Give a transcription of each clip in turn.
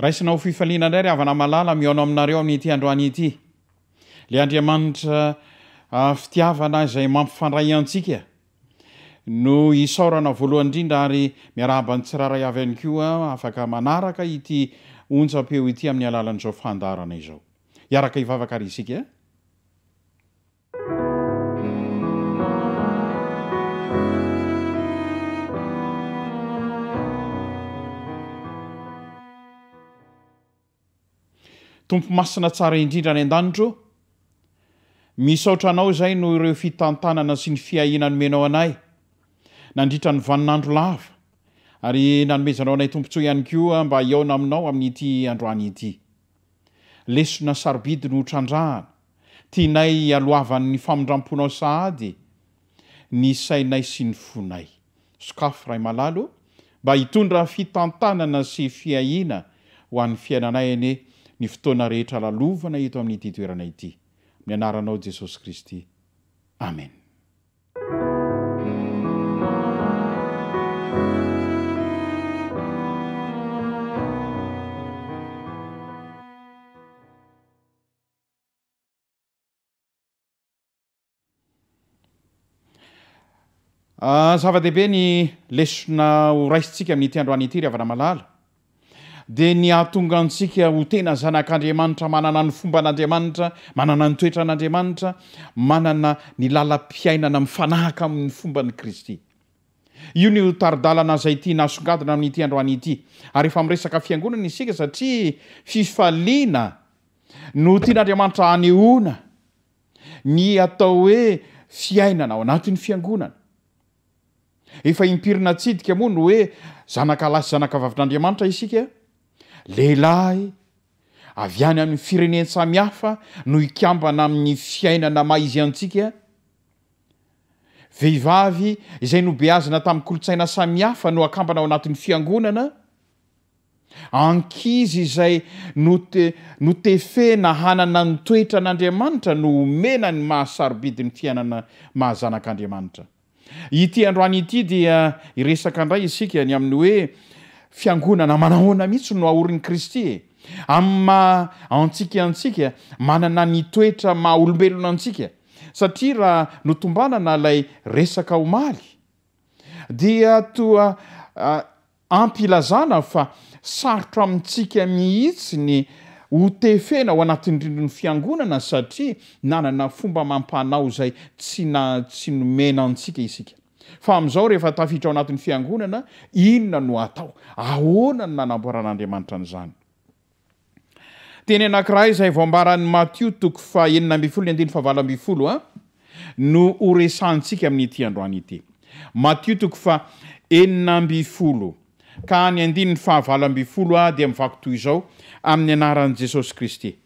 Raisina ho fifaliana indray ry havana malala mihaona aminareo amin'ity androany ity. Ilay Andriamanitra fitiavana izay mampifandray antsika no isaorana voalohany indrindra ary miarahaba ny tsirairay avy ihany koa afaka manaraka ity onjam-peo ity amin'ny alalan'izao fandaharana izao. Hiaraka hivavaka ary isika. Tompo Masina tsara indrindra any an-danitra ô, misaotra Anao izay noho ireo fitantanana sy ny fiahiana nomenao anay nandritra ny vaninandro lava ary nanomezanao anay tombontsoa ihany koa mba hihaona Aminao amin'ity androany ity. Lesona sarobidy no trandrahana, tianay hialohavan'ny famindram-ponao sahady ny sainay sy ny fonay. Sokafy Ray malala o, mba hitondra fitantanana sy fiahiana ho an'ny fiainanay anie ny fotoana rehetra lalovana eto amin'ity toerana ity. Amin'ny anaranao Jesosy Kristy. Amen. Zava-dehibe ny lesona ho raisintsika amin'ity androany ity ry havana malala, dia ny hahatonga antsika ho tena zanak'Andriamanitra manana ny fomban'Andriamanitra, manana ny toetran'Andriamanitra, manana ny lalam-piainana mifanahaka amin'ny fomban'i Kristy. Io no tari-dalana izay tiana asongadina amin'ity androany ity. Ary efa miresaka fiangonana isika satria fifaliana no tian'Andriamanitra hanehoana ny atao hoe fiainana ao anatin'ny fiangonana. Efa impiry natsidika moa ny hoe zanaka lahy sy zanaka vavin'Andriamanitra isika, lehilahy avy any amin'ny firenen-tsamihafa no hikambana amin'ny fiainana maha izy antsika, vehivavy izay nobeazina tamin'ny kolontsaina samihafa no akambana ao anatin'ny fiangonana, Ankizy izay notefena hanana ny toetran'Andriamanitra no omena ny maha sarobidy ny fiainana maha zanak'Andriamanitra. Ity androany ity dia hiresaka indray isika ny amin'ny hoe fiangonana manahoana mihitsy no aorin'i Kristy e? Amin'ny maha antsika antsika, manana ny toetra maha olombelona antsika. Satria raha notombanana ilay resaka omaly dia toa Ampy ilazana fa sarotra amintsika mihitsy ny ho tefena ao anatin'ny rindrin'ny fiangonana satria nanana fomba amam-panao izay tsy na tsy nomena antsika isika. Fa amin'izao rehefa tafiditra ao anatin'ny fiangonana, inona no atao? Ahoana no nanamboaran'Andriamanitra an'izany? Teny anankiray izay voambaran'i Matio toko faha-16 ny andininy faha-18 a no horesahantsika amin'ity androany ity. Matio toko faha-16 ka ny andininy faha-18 a dia mivaky toy izao amin'ny anaran'i Jesosy Kristy.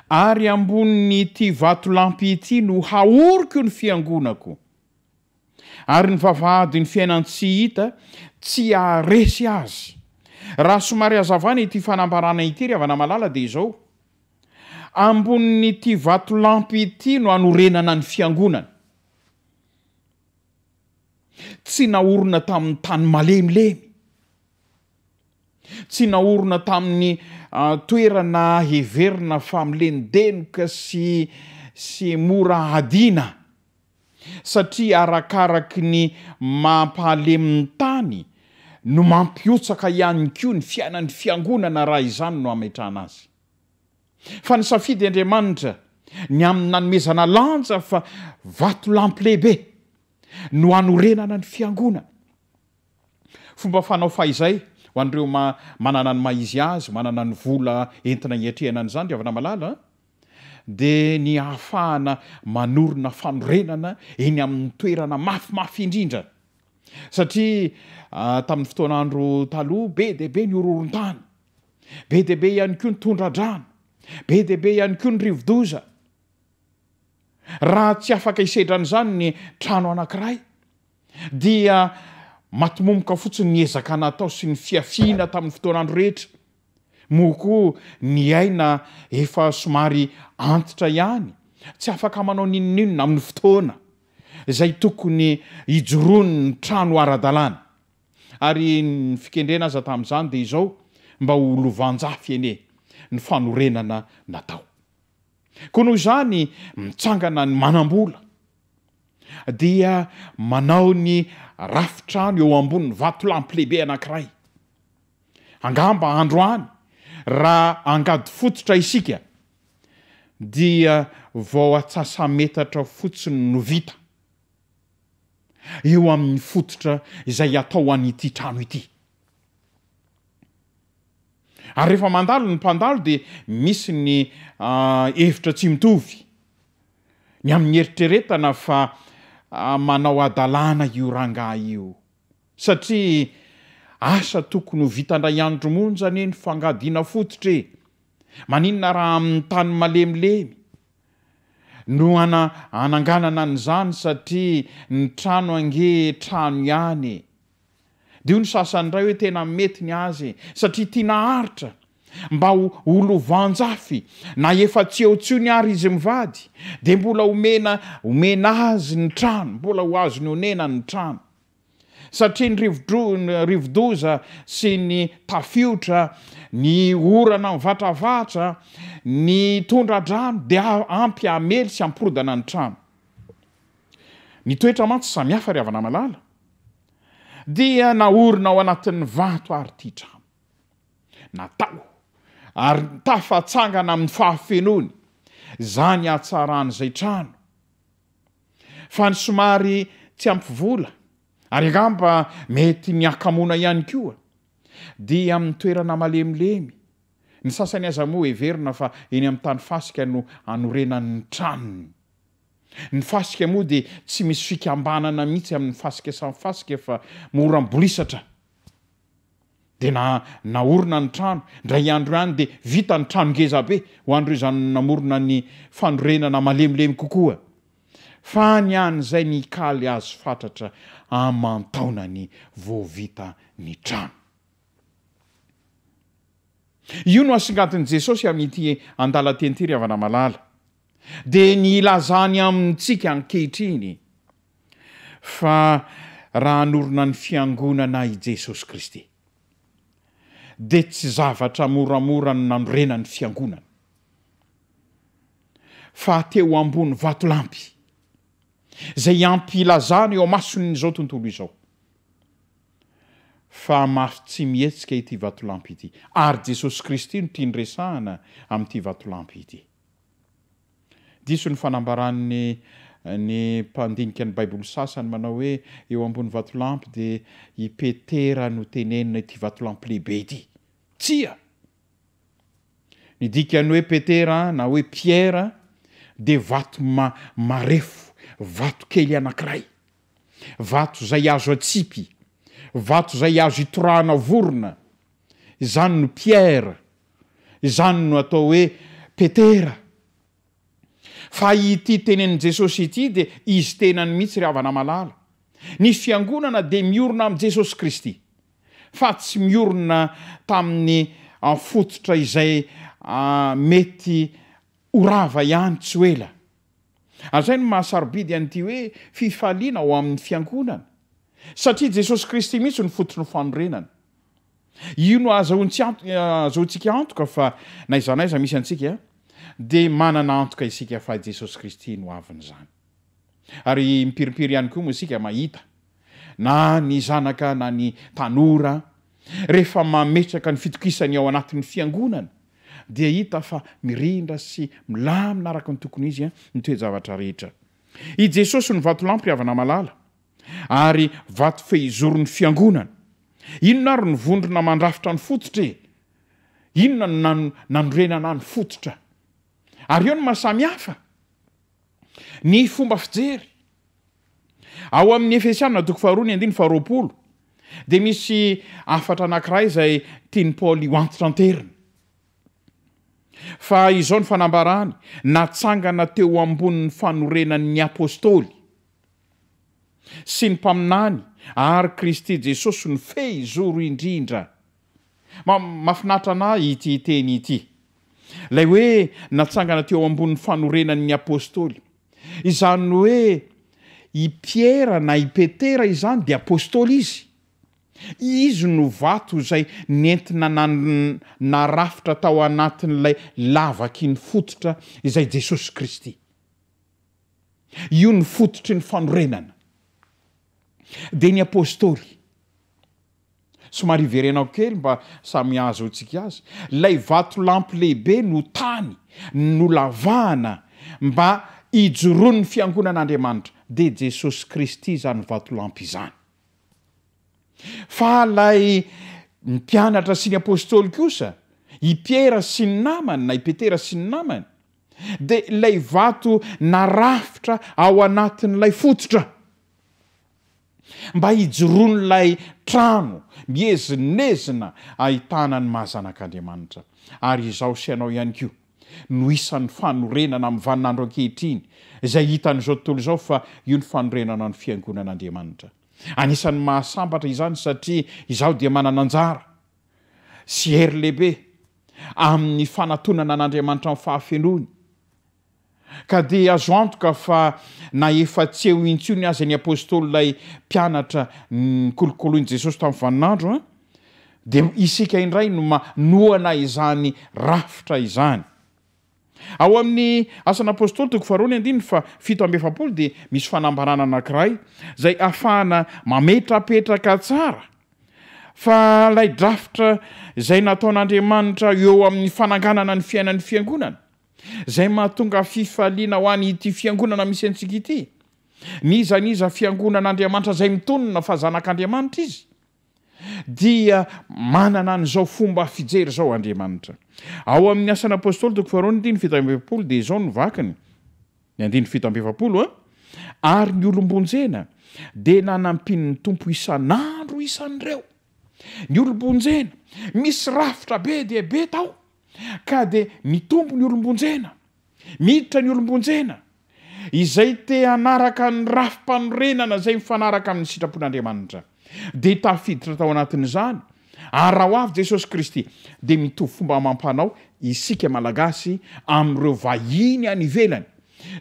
Ary ambonin'ity vatolampy ity no haoriko ny fiangonako. Ary ny vavahadin'ny fiainan-tsy hita tsy haharesy azy. Raha somary hazavaina ity fanambarana ity ry havana malala dia izao, Ambonin'ity vatolampy ity no hanorenana ny fiangonana. Tsy naorina tamin'ny tany malemilemy. Tsy naorina tamin'ny toerana heverina fa milenodenoka sy sy mora hadina. Satria arakaraky ny mampahalemy ny tany no mampihotsaka ihany koa ny fiainan'ny fiangonana raha izany no hametrahana azy. Fa nisafidy Andriamanitra ny amin'ny nanomezana lanja fa vatolampy lehibe no hanorenana ny fiangonana. Fomba fanao fahizay ho an'ireo manana ny maha izy azy, manana ny vola entina hiatrehana an'izany ry havana malala a! dia ny hahafahana manorina fanorenana eny amin'ny toerana mafimafy indrindra. Satria tamin'ny fotoan'andro taloha be dia be ny horohoron-tany, be dia be ihany koa ny tondra-drano, be dia be ihany koa ny rivo-doza. Raha tsy afaka hisedra an'izany ny trano anankiray dia maty momoka fotsiny ny ezaka natao sy ny fihafiana tamin'ny fotoan'andro rehetra. Moa koa ny aina efa somary antitra ihany, tsy afaka manao n'inon'inona amin'ny fotoana izay tokony hijoroan'ny trano ara-dalàna. Ary ny fikendrena aza tamin'izany dia izao, Mba ho lovanjafy anie ny fanorenana natao. Koa noho izany mitsangana ny manam-bola dia manao ny rafi-trano eo ambonin'ny vatolampy lehibe anankiray. Angamba androany raha angady fototra isika dia vao atsasa-metatra fotsiny no vita eo amin'ny fototra izay atao an'ity trano ity. Ary rehefa mandalo ny mpandalo dia misy ny hevitra tsy mitovy, ny amin'ny eritreretana fa manao hadalana io rangahy io. Satria asa tokony ho vita indray andro monja anie ny fangadiana fototra e! Maninona raha amin'ny tany malemilemy no hananganana an'izany satria ny trano ange trano ihany e! Dia hoy ny sasany indray hoe tena mety ny azy e! Satria tiana haharitra mba ho ho lovan-jafy na efa tsy eo intsony ary izy mivady dia mbola omena omena azy ny trano, mbola ho azony onena ny trano. Satria ny rivodro ny rivodoza sy ny tafiotra, ny orana mivatravatra, ny tondra-drano dia ampy hamely sy hampirodana ny trano. Ny toetra mantsy samihafa ry havana malala. Dia naorina ao anatin'ny vato ary ity trano. Natao ary tafatsangana amin'ny fahafenoany izany hatsaran'izay trano. Fa ny somary tsy ampy vola, ary angamba mety ny hakamoana ihany koa, dia amin'ny toerana malemilemy, ny sasany aza moa heverina fa eny amin'ny tany fasika no anorenany ny tranony. Ny fasika moa dia tsy misy fikambanana mihitsy amin'ny fasika samy fasika fa mora mibolisatra. Dia na naorina ny trano, indray andro ihany dia vita ny trano ngeza be ho an'ireo izany namorona ny fanorenana malemilemy kokoa. Fa ny an'izay nikaly azy fatratra aman-taonany vao vita ny trano. Io no asongadin'i Jesosy amin'ity andalan-teny ity ry havana malala. Dia ny hilazany amintsika ankehitriny fa raha hanorina ny Fiangonana i Jesosy Kristy, dia tsy zavatra moramora ny nanorenany ny Fiangonana, fa teo ambony vatolampy, izay ampy hilazana eo amason'izao tontolo izao, fa mafy tsy mihetsika ity vatolampy ity, ary Jesosy Kristy no tiany resahana amin'ity vatolampy ity. Diso ny fanambaran'ny ny mpandinika ny Baiboly sasany manao hoe eo ambony vatolampy dia i Petera no tenenina ity vatolampy lehibe ity. Tsia! Ny dikan'ny hoe Petera na hoe Pierre dia vato ma marefo, vato kely anankiray. Vato izay azo atsipy, vato izay azo itorahana vorona. Izany no Pierre. Izany no atao hoe Petera. Fa ity tenenin'i Jesosy ity dia Izy tenany mihitsy ry havana malala. Ny fiangonana dia miorina amin'i Jesosy Kristy, fa tsy miorina tamin'ny fototra izay mety ho rava ihany tsy ho ela. Ary izay no maha sarobidy an'ity hoe fifaliana ao amin'ny fiangonana, satria Jesosy Kristy mihitsy no fototry ny fanorenana. Io no ahazoantsika antoka fa na aiza na aiza misy antsika dia manana antoka isika fa i Jesosy Kristy no avin'izany. Ary mpirimpiry ihany koa moa isika mahita na ny zanaka na ny tanora rehefa mametraka ny fitokisany ao anatin'ny fiangonana dia hita fa mirindra sy milamina araka ny tokony izy ny toe-javatra rehetra. I Jesosy no vatolampy ry havana malala. Ary vato fehizoron'ny fiangonana. Inona ary ny vondrona mandrafitra ny fototra e? Inona no nanorenana ny fototra? Ary eo no maha samy hafa ny fomba fijery. Ao amin'ny Efesiana toko faharoa ny andininy faharoapolo dia misy hafatra anankiray izay tian'i Paoly ho antitranterina. Fa izao ny fanambarany, natsangana teo ambonin'ny fanorenan'ny apostoly. Sy ny mpaminany ary Kristy Jesosy no fehizoro indrindra. Ma, mahafinaritra anah ity teny ity. Ilay hoe natsangana teo ambonin'ny fanorenan'ny apostoly. Izany hoe i Piera na i Petera izany dia apostoly izy. Izy no vato izay nentina narafitra tao anatin'ilay lavaky ny fototra izay Jesosy Kristy. Io no fototry ny fanorenana. Dia ny Apostoly. Somary hiverenako kely mba samy hahazoantsika azy. Ilay vatolampy lehibe no tany nolavahana mba hijoroan'ny Fiangonan'Andriamanitra. Dia Jesosy Kristy izany vatolampy izany. Fa ilay mpianatra sy ny apostoly kosa, i Piera sy ny namany na i Petera sy ny namany, dia ilay vato narafitra ao anatin'ilay fototra mba hijoroan'ilay trano miezinezina ahitana ny maha zanak'Andriamanitra. Ary izaho sy ianao ihany koa no isan'ny fanorenana amin'ny vaninandro ankehitriny izay hitan'izao tontolo izao fa io ny fanorenana ny fiangonan'Andriamanitra. Anisan'ny mahasambatra izany satria izaho dia manana anjara sy hery lehibe amin'ny fanatonana an'Andriamanitra amin'ny fahafenoany. Ka dia azo antoka fa na efa tsy eo intsony aza ny apostoly ilay mpianatra nikolokoloin'i Jesosy tamin'ny vaninandro, dia isika indray no manohana izany rafitra izany. Ao amin'ny Asan'Apostoly toko faharoa ny andininy faha 47 dia misy fanambarana anankiray izay ahafahana mametrapetraka tsara fa ilay drafitra izay nataon'Andriamanitra eo amin'ny fananganana ny fiainan'ny fiangonana, izay mahatonga fifaliana ho an'ity fiangonana misy antsika ity, n'iza n'iza fiangonan'Andriamanitra izay mitonona fa zanak'Andriamanitra izy, dia manana an'izao fomba fijery izao Andriamanitra. Ao amin'ny Asan'ny Apostoly toko faharoa andininy 47 dia izao no vakiny, ny andininy 47 an, Ary ny olom-bonjena dia nanampian'ny Tompo isan'andro isan'ireo. Ny olom-bonjena, misy rafitra be dia be tao, ka dia mitombo ny olom-bonjena. Miditra ny olom-bonjena, izay te hanaraka ny rafi-panorenana izay mifanaraka amin'ny sitrapon'Andriamanitra, dia tafiditra tao anatin'izany, ary raha ho avy Jesosy Kristy, dia mitovy fomba amam-panao isika Malagasy amin'ireo vahiny any ivelany,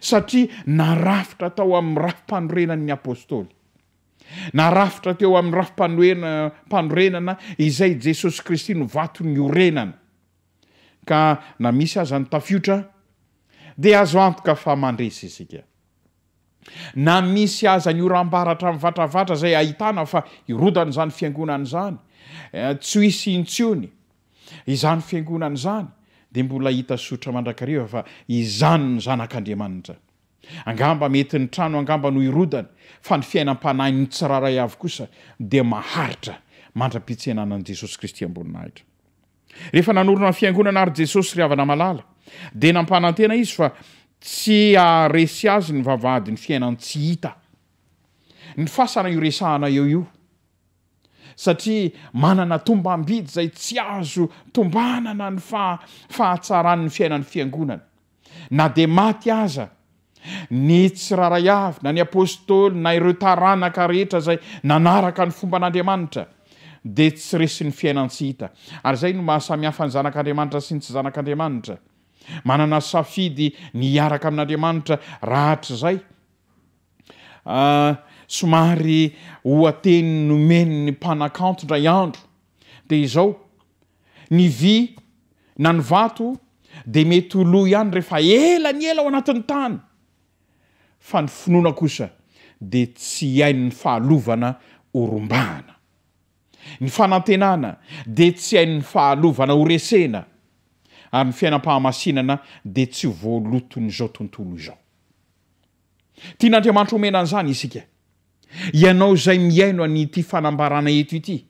satria narafitra tao amin'ny rafi-panorenan'ny Apostoly. Narafitra teo amin'ny rafi-panorenana izay Jesosy Kristy no vato niorenana. Ka na misy aza ny tafiotra dia azo antoka fa mandresy isika. Na misy aza ny oram-baratra mivatravatra izay ahitana fa hirodana izany fiangonana izany, tsy ho hisy intsony izany fiangonana izany, dia mbola hita sotra mandrakariva fa izany ny Zanak'Andriamanitra. Angamba mety ny trano angamba no hirodana, fa ny fiainam-panahin'ny tsirairay avy kosa dia maharitra mandra-pitsenana an'i Jesosy Kristy am-boninahitra. Rehefa nanorina ny Fiangonana àry Jesosy ry havana malala, dia nampanantena Izy fa tsy haharesy azy ny vavahadin'ny fiainan-tsy hita. Ny fasana io resahana eo io, satria manana tombam-bidy izay tsy azo tombanana ny fahatsaran'ny fiainan'ny Fiangonana. Na dia maty aza ny tsirairay avy, na ny apostoly, na ireo taranaka rehetra izay nanaraka ny fomban'Andriamanitra, dia tsy resin'ny fiainan-tsy hita. Ary izay no maha-samihafa ny zanak'Andriamanitra sy ny tsy zanak'Andriamanitra. Manana safidy ny hiaraka amin'Andriamanitra rahatrizay. Somary oha-teny nomen'ny mpanakanto indray andro dia izao, Ny vy na ny vato dia mety ho lo ihany rehefa ela ny ela ao anatin'ny tany, fa ny finoana kosa dia tsy hain'ny fahalovana horombahana. Ny fanantenana dia tsy hain'ny fahalovana horesena, ary ny fiainam-pahamasinana dia tsy voaloton'izao tontolo izao. Tian'Andriamanitra homena an'izany isika. Ianao izay mihaino an'ity fanambarana eto ity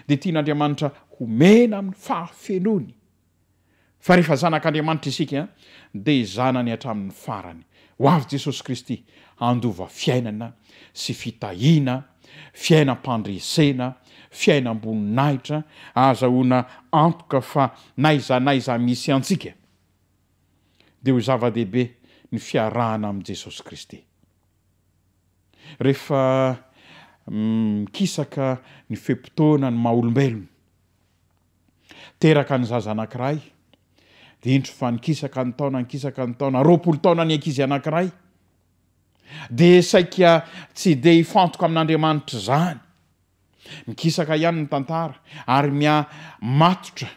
dia tian'Andriamanitra homena amin'ny fahafenoany. Fa rehefa zanak'Andriamanitra isika dia zanany hatramin'ny farany. Ho avy Jesosy Kristy handova fiainana sy fitahiana, fiainam-pandresena, fiainam-boninahitra, ahazahoana antoka fa n'aiza n'aiza misy antsika dia ho zava-dehibe ny fiarahana amin'i Jesosy Kristy. Rehefa mikisaka ny fe-potoana ny maha olombelona, teraka ny zaza anankiray, dia indro fa nikisaka ny taona, nikisaka ny taona, 20 taona ny ankizy anankiray, dia saika tsy dia hifantoka amin'Andriamanitra izany. Mikisaka ihany ny tantara ary miha matotra,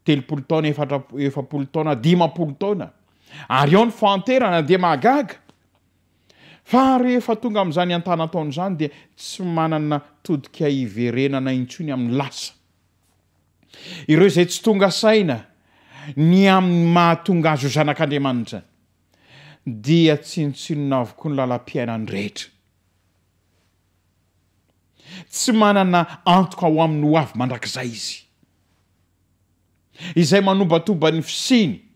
30 taona, 44 taona, 50 taona, ary eo ny fahanterana dia mahagaga fa rehefa tonga amin'izany antanan-taona izany dia tsy manana todika hiverenana intsony amin'ny lasa. Ireo izay tsy tonga saina ny amin'ny mahatonga azy ho zanak'Andriamanitra dia tsinontsinona avokoa ny lalam-piainany rehetra. Tsy manana antoka ho amin'ny ho avy mandrakizay izy. Izay manombatoba ny fisiany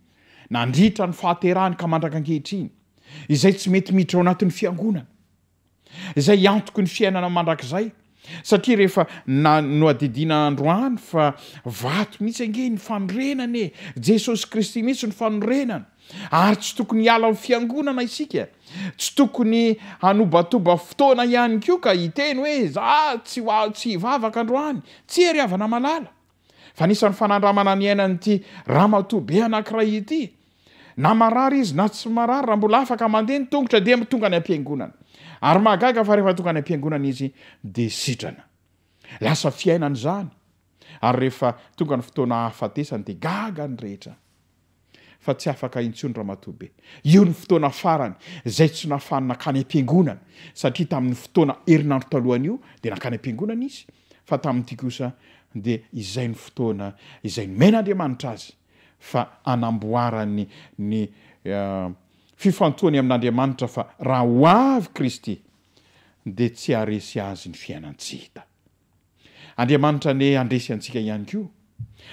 nandritra ny fahaterahany ka mandraka ankehitriny, izay tsy mety miditra ao anatin'ny fiangonana, izay antoky ny fiainana mandrakizay, satria rehefa na nohadidina androany fa vato mihitsy ange ny fanorenana e, Jesosy Kristy mihitsy no fanorenana, ary tsy tokony hiala amin'ny fiangonana isika, tsy tokony hanobatoba fotoana ihany koa ka hiteny hoe za tsy ho tsy hivavaka androany, tsia ry havana malala, Fa anisan'ny fanandramana niainan'ity ramatoa be anankiray ity, na marary izy na tsy marary, raha mbola afaka mandeha ny tongotra dia tonga any am-piangonana. Ary mahagaga fa rehefa tonga any am-piangonana izy dia sitrana. Lasa fiainana izany. Ary rehefa tonga ny fotoana hahafatesany dia gaga ny rehetra. fa tsy afaka intsony ramatoa be. Io ny fotoana farany izay tsy nahafahany nankany am-piangonana satria tamin'ny fotoana herinandro talohan'io dia nankany am-piangonana izy fa tamin'ity kosa dia izay ny fotoana izay nomen'Andriamanitra azy fa hanamboarany ny fifantohany amin'Andriamanitra fa raha ho avy Kristy dia tsy haharesy azy ny fiainan-tsy hita. Andriamanitra anie handresy antsika ihany koa,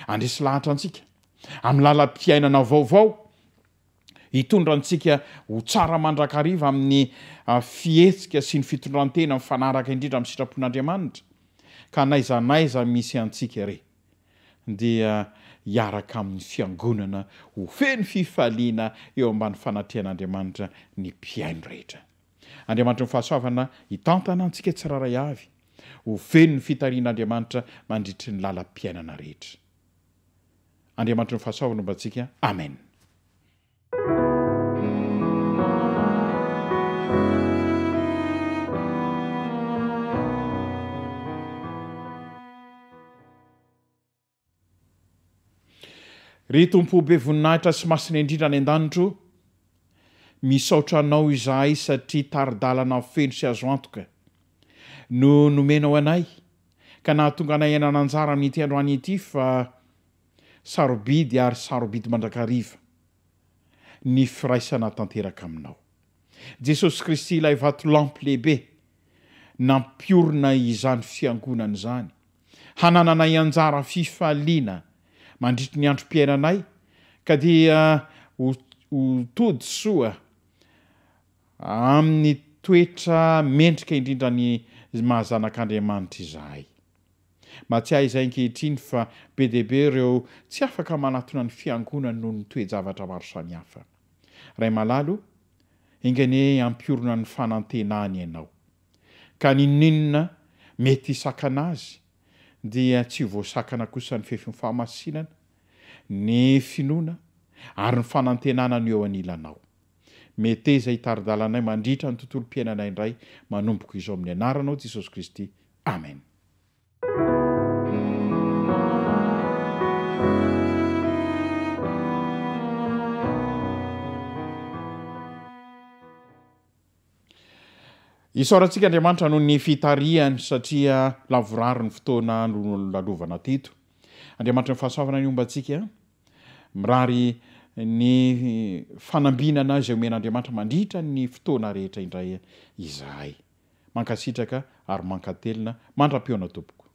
handresy lahatra antsika amin'ny lalam-piainana vaovao, hitondra antsika ho tsara mandrakariva amin'ny fihetsika sy ny fitondran-tena mifanaraka indrindra amin'ny sitrapon'Andriamanitra, ka n'aiza n'aiza misy antsika re, dia hiaraka amin'ny Fiangonana ho feno fifaliana eo ambany fanatrehan'Andriamanitra ny mpihaino rehetra. Andriamanitry ny fahasoavana hitantana antsika tsirairay avy ho feno ny fitarihin'Andriamanitra mandritry ny lalam-piainana rehetra. Andriamanitry ny fahasoavana homba antsika. Amen. Ry Tompo be voninahitra sy masina indrindra any an-danitra o, misaotra Anao izahay satria tari-dalana feno sy azo antoka no nomenao anay ka nahatonga anay hanana anjara amin'ity androany ity fa sarobidy ary sarobidy mandrakariva ny firaisana tanteraka Aminao. Jesosy Kristy ilay vatolampy lehibe nampiorina izany fiangonana izany hanananay anjara fifaliana mandritry ny androm-piainanay ka dia ho ho tody soa amin'ny toetra mendrika indrindra ny maha zanak'Andriamanitra izahay. Mahatsiahy izahay ankehitriny fa be dia be ireo tsy afaka manatona ny fiangonany noho ny toe-javatra maro samihafa. Ray malala o, enga anie hampiorina ny fanantenany Ianao. Ka n'inon'inona mety hisakana azy dia tsy ho voasakana kosa ny fefin'ny fahamasinana, ny finoana ary ny fanantenana no eo anilanao. Meteza hitari-dalanay mandritra ny tontolom-piainanay indray manomboka izao amin'ny anaranao Jesosy Kristy. Amen. Isaorantsika Andriamanitra noho ny fitarihany satria lavorary ny fotoana nolalovana teto. Andriamanitry ny fahasoavana ny homba antsika. Mirary ny fanambinana izay omen'Andriamanitra mandritra ny fotoana rehetra indray izahay. Mankasitraka ary mankatelina mandra-pihaona tompoko.